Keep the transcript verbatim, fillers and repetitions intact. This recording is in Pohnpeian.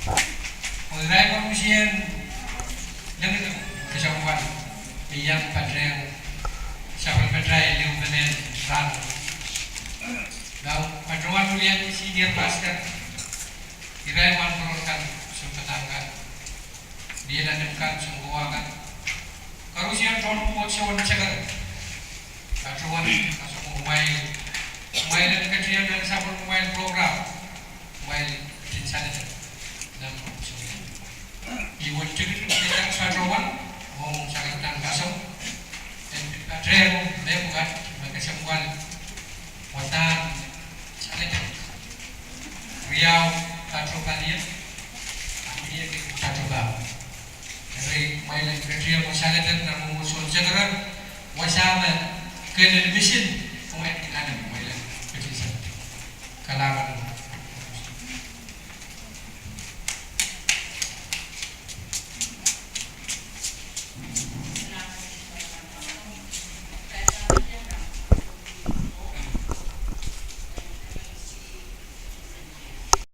Oh irail koarusie lengileng kesempwal me iang patehng sapwellimatail liupenehn rahn. Lao patohwan wia senior pastor, irail wahnpoaron kan, sounpadahk kan, lilanem kan, sounkowa kan, koarusie tohn mwomwohdiso en Sacred. Patohwan kasamwo kumwail, kumwail en ketin nan sapwellimamwail program, kumwail ketin saledek nan mwomwohdiso. Ih wet tikitik me kak patohwan, oh sang nan kasamwo, en patehng mepwukat me kesempwal wadahn saledek. Riau, patohwan palien, a mie ke patohwan. Eri kumwail en ketin saledek nan mwomwohdiso en Sacred, wasa me kehl en misin,